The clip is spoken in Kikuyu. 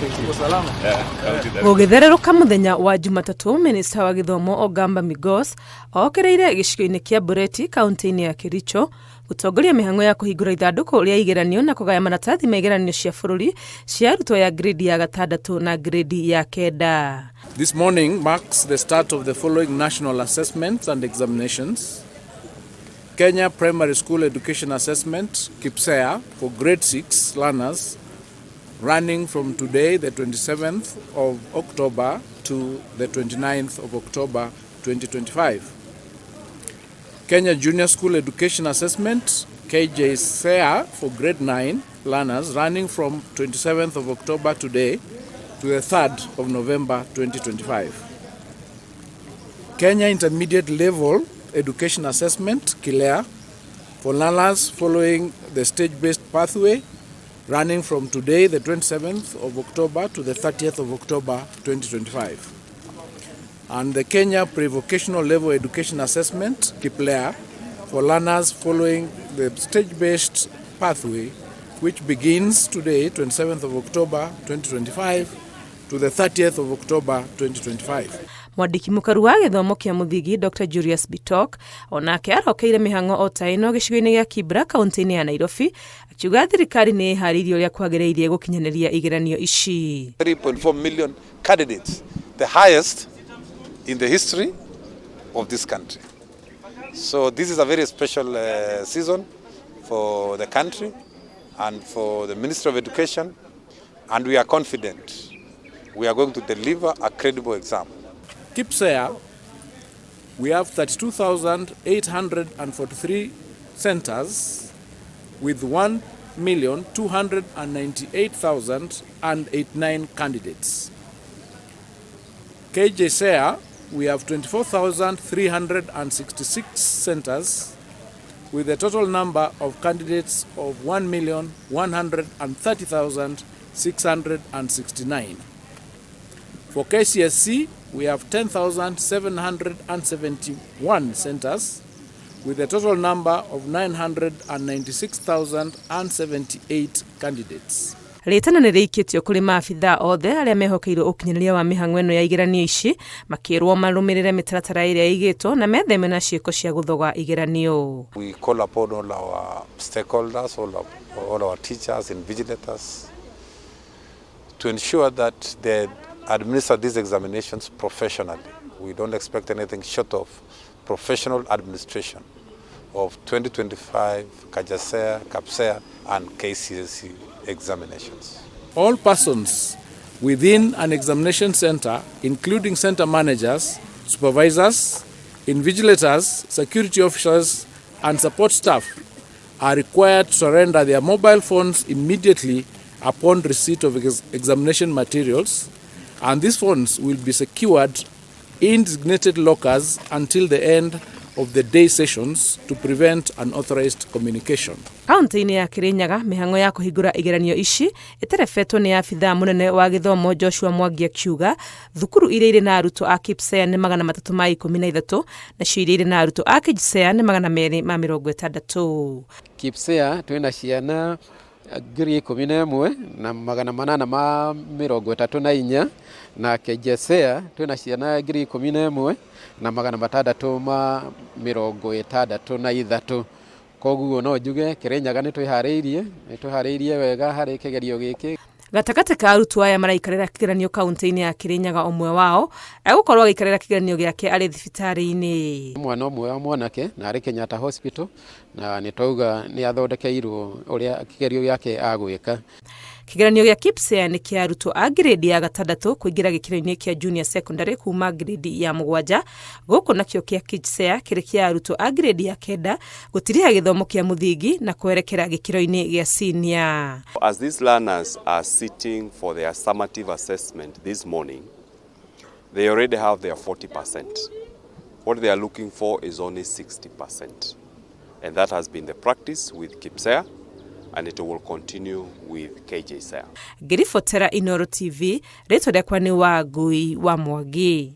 Uko salama? Gũgĩthererũka mũthenya wa Jumatatũ, minista wa gĩthomo Ogamba Migos okereire gĩcigo-inĩ kĩa Bureti kaunti-inĩ ya Kericho gũtongoria mĩhang'o ya kũhingũra ithandũkũ rĩa igeranio na kũgaya maratathi ma igeranio cia bũrũri cia arutwo ya grade ya gatandatũ na grade ya kenda. This morning marks the start of the following national assessments and examinations. Kenya Primary School Education Assessment, KPSEA, for grade 6 learners, running from today, the 27th of October, to the 29th of October 2025. Kenya Junior School Education Assessment, KJSEA, for grade 9 learners, running from 27th of October today to the 3rd of November 2025. Kenya Intermediate Level Education Assessment, KILEA, for learners following the stage-based pathway, running from today, the 27th of October, to the 30th of October 2025. And the Kenya Pre-Vocational Level Education Assessment, KPLEA, for learners following the stage-based pathway, which begins today, 27th of October 2025, to the 30th of October 2025. Mwandĩki mũkaru wa gĩthomo kĩa mũthingi Dr Julius Bitok onake arokeire mĩhang'o o ta ĩno gĩcigo-inĩ gĩa Kibra kaunti-inĩ ya Nairobi, akiuga thirikari nĩ ĩharĩirie ũrĩa kwagĩrĩire gũkinyanĩria igeranio ici. 3.4 million candidates, the highest in the history of this country. So this is a very special season for the country and for the Ministry of Education, and we are confident we are going to deliver a credible exam. KPSEA, we have 32,843 centers with 1,298,089 candidates. KJSEA, we have 24,366 centers with a total number of candidates of 1,130,669. For KCSE, we have 10,771 centers with a total number of 996,078 candidates. Rĩtana nĩ rĩikĩtio kũrĩ maabithaa othe arĩa mehokeirwo ũkinyanĩria wa mĩhang'o ĩno ya igeranio ici, makĩrwo marũmĩrĩre mĩtaratara ĩrĩa ĩigĩtwo na metheme na ciĩko cia gũthoga igeranio. We call upon all our stakeholders, all our teachers, invigilators, to ensure that they administer these examinations professionally. We don't expect anything short of professional administration of 2025 KJSEA, KPSEA, and KCSE examinations. All persons within an examination center, including center managers, supervisors, invigilators, security officers, and support staff, are required to surrender their mobile phones immediately upon receipt of examination materials, and these phones will be secured in designated lockers until the end of the day sessions to prevent unauthorized communication. Kaunti-inĩ ya Kirinyaga, mĩhang'o ya kũhingũra igeranio ici ĩterebetwo nĩ abithaa mũnene wa gĩthomo Joshua Mwangi, akiuga thukuru iria irĩ na arutwo a KPSEA nĩ 313, nacio iria irĩ na arutwo a KJSEA nĩ 260. KPSEA twĩna ciana 11,834, na KJSEA twĩna ciana 11,663. Koguo no njuge Kirinyaga nĩ twĩharĩirie wega harĩ kĩgerio gĩkĩ. Gatagatĩ ka arutwo aya maraikarĩra kĩgeranio kaunti-inĩ ya Kirinyaga, ũmwe wao egũkorwo agĩikarĩra kĩgeranio gĩake arĩ thibitarĩ-inĩ. Mwana ũmwe wa mwanake na arĩ Kenyatta Hospital, na nĩ twauga nĩ athondekeirwo ũrĩa kĩgerio gĩake agwĩka. Kĩgeranio gĩa KPSEA nĩ kĩa arutwo a grade ya gatandatũ kũingĩra gĩkĩro-inĩ kĩa junior secondary kuma grade ya mũgwanja. Gũkũ nakĩo kĩa KJSEA kĩrĩ kĩa arutwo a grade ya kenda gũtiriha gĩthomo kĩa mũthingi na kwerekera gĩkĩro-inĩ gĩa senior. As these learners are sitting for their summative assessment this morning, they already have their 40%. What they are looking for is only 60%. And that has been the practice with KPSEA, and it will continue with KJSEA. Ngĩribotera Inooro TV, rĩtwa rĩakwa nĩ Wangui wa Mwangi.